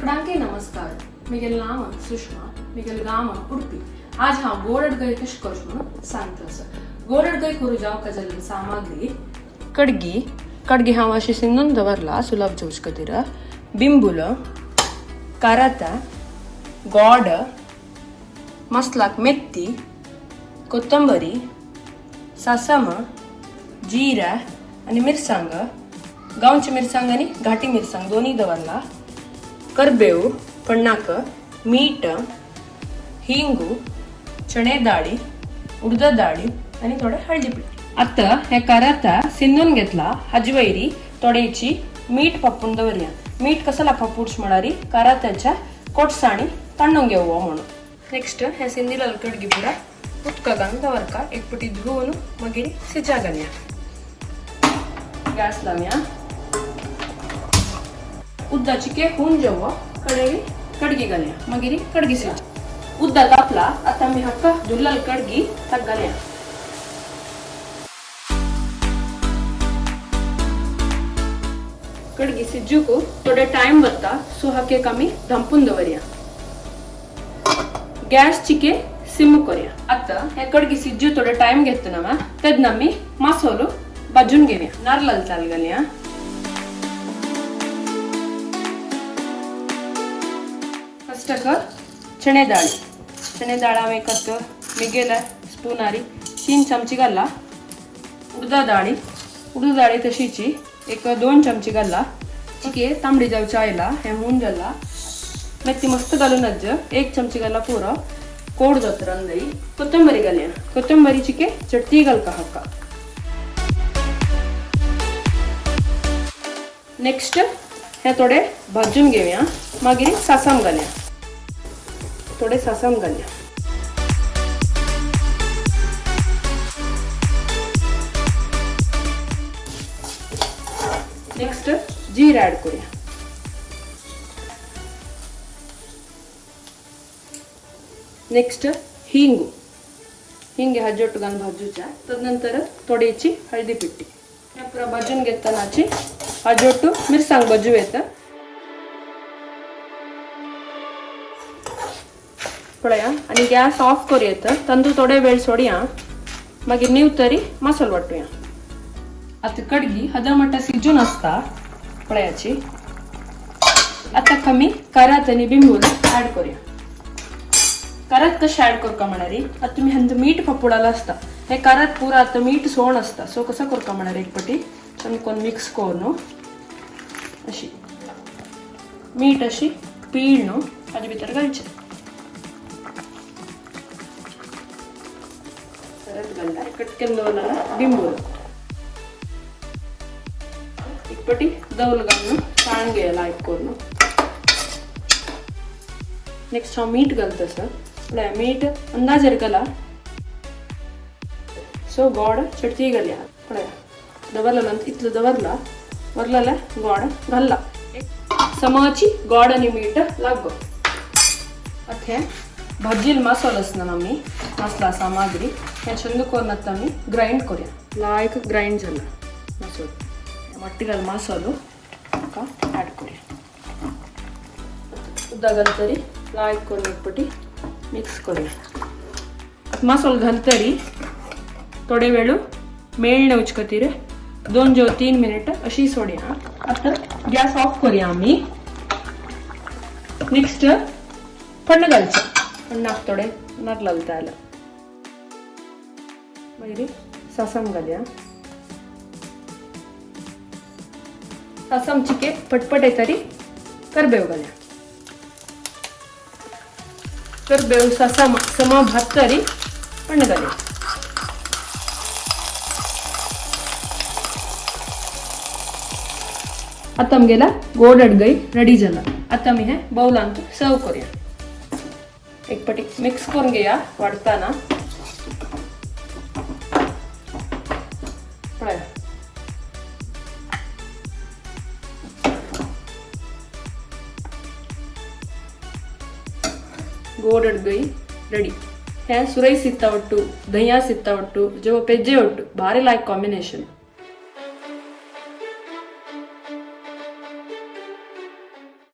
सगळ्यांके नमस्कार. मिगेल नाम सुषमा, मिगेल गांव उडपी. आज हांव गोड अडगय कशें करचें म्हणून सांगता आसा. गोड अडगय करूं जावंक जाल्ली सामग्री: कडगी. कडगी हांव अशी शिंदून दवरला सुलभ जावचे खातीर. बिंबुल, करात, गोड, मसलाक मेथी, कोथंबरी, सासम, जिरा आनी मिरसांग. गांवची मिरसांग आनी घाटी मिरसांग दोन्ही दवरला. करबेव, पण्णाक, मीठ, हिंगू, चणे दाळी, उडदा दाळी आनी थोडे हळदी पीठ. आता हे करात शिंदून घेतला. हाजे वयरी थोडेची मीठ पप्पून दवरया. मीठ कसला पप्पूच म्हळ्यार करात्याच्या कोटसाणी तण्णून घेवो म्हणून. नेक्स्ट हे सिंदिलाल कडगी पुरा उदका घालून दवरका. एक पटी धुवन मागीर सिजा घालया. गॅस लावया. उद्दाची के हून जेवो कडे कडगी घालया. मागीर कडगी सिज. उद्दा तापला. आता मी हक्का धुल्लल कडगी ताक घालया. कडगी सिज्जूक थोडे टाइम वता, सो हाके आमी धांपून दवरया. गॅस चिके सिम करया. आता हे कडगी सिज्जू थोडे टाइम घेतना मा तेन्ना आमी मसालो भाजून घेवया. नारलाल ताल घालया. फर्स्ट चणे दाळ. चणे दाळ हांवें एकत मिगेल स्पूनारी 3 चमचे घाला. उडदा दाळी, उडदा दाळी तशीची एक 2 चमचे घाला. चिके तांबडी जावच्या आयला. हे हून जाला. मेथी मस्त घालून अज्ज 1 चमचे घाला पुरो, कोड जाता रंदई. कोथंबरी घालया. कोथंबरी चिके चटती घालका हक्का. नेक्स्ट हे थोडे भाजून घेवया. मागीर सासम घालया. थोडे सासम घालया. नेक्स्ट जीरा ॲड करूया. नेक्स्ट हिंगू. हिंग हज्जोಟ್ಟು घालून भाजूच्या. तदनंतर थोडीची हळदी पिट्टी. हे पुरा भाजून घेतनाची हजोट्टू मिरसांग भाजू येता. पळया आनी गॅस ऑफ करूं येता. तांदूळ थोडे वेळ सोडया. मागीर निवतरी मसालो वांटुया. आतां कडगी हदमट्टा सिजून आसता पळयाची. आतां आमी करात आनी बिंबूल ॲड करूया. करात कशें ॲड करका म्हळ्यार, आतां तुमी हांचो मीठ फापुडालो आसता. हे करात पुरा आतां मीठ सोण आसता. सो कसो करका म्हळ्यार, एक पटी चंद कोन्न मिक्स कर न्हू, अशी मीठ अशी पीळ न्हू हाजे भितर घालचें. परत घालता कट केन्न दवरलेला बिंबूल. एक पटी दवल घालून चाळून घेया लायक करून. नेक्स्ट हांव मीठ घालता सर. पळया, मीठ अंदाजेर घाला. सो गोड चडती घालया. पळया, दवरलेला इतलो दवरला, वरलेला गोड घालला. समाची गोड आनी मीठ लागो. आतां हें भाजील मसालो आसना आमी मसला सामग्री हें चंद करून आतां आमी ग्रायंड करूया. लायक ग्रायंड जाला मसालो. मट्टी घाल मसालो हाका ॲड करूया. उदक घालतरी लायक करून एक पटी मिक्स करूया. आतां मसालो घालतरी थोडे वेळ मेळणे वचचे खातीर 2 जेव 3 मिनिट अशी सोडया. आतां गॅस ऑफ करूया आमी. नेक्स्ट पण्ण घालचें. पण्णाक थोडे नारल घालता. मागीर सासम घालया. सासम चिके पटपट येतरी करबेव घालया. करबेव सासम समा भाजतरी पण्ण घालया. आतां आमगेला गोड अडगय रेडी जाला. आतां आमी हें बावलांत सर्व करूया. एक पटी मिक्स करून घेया वाडटाना. पळया, गोड अडगय रेडी. हे सुरई सित्ता ಒಟ್ಟು, ದಹಿಯಾ ಸಿತ್ತ ಒಟ್ಟು, ಜವ ಪೆಜ್ಜೆ ಒಟ್ಟು ಭಾರಿ ಲಾಯ್ಕ್ ಕಾಂಬಿನೇಷನ್.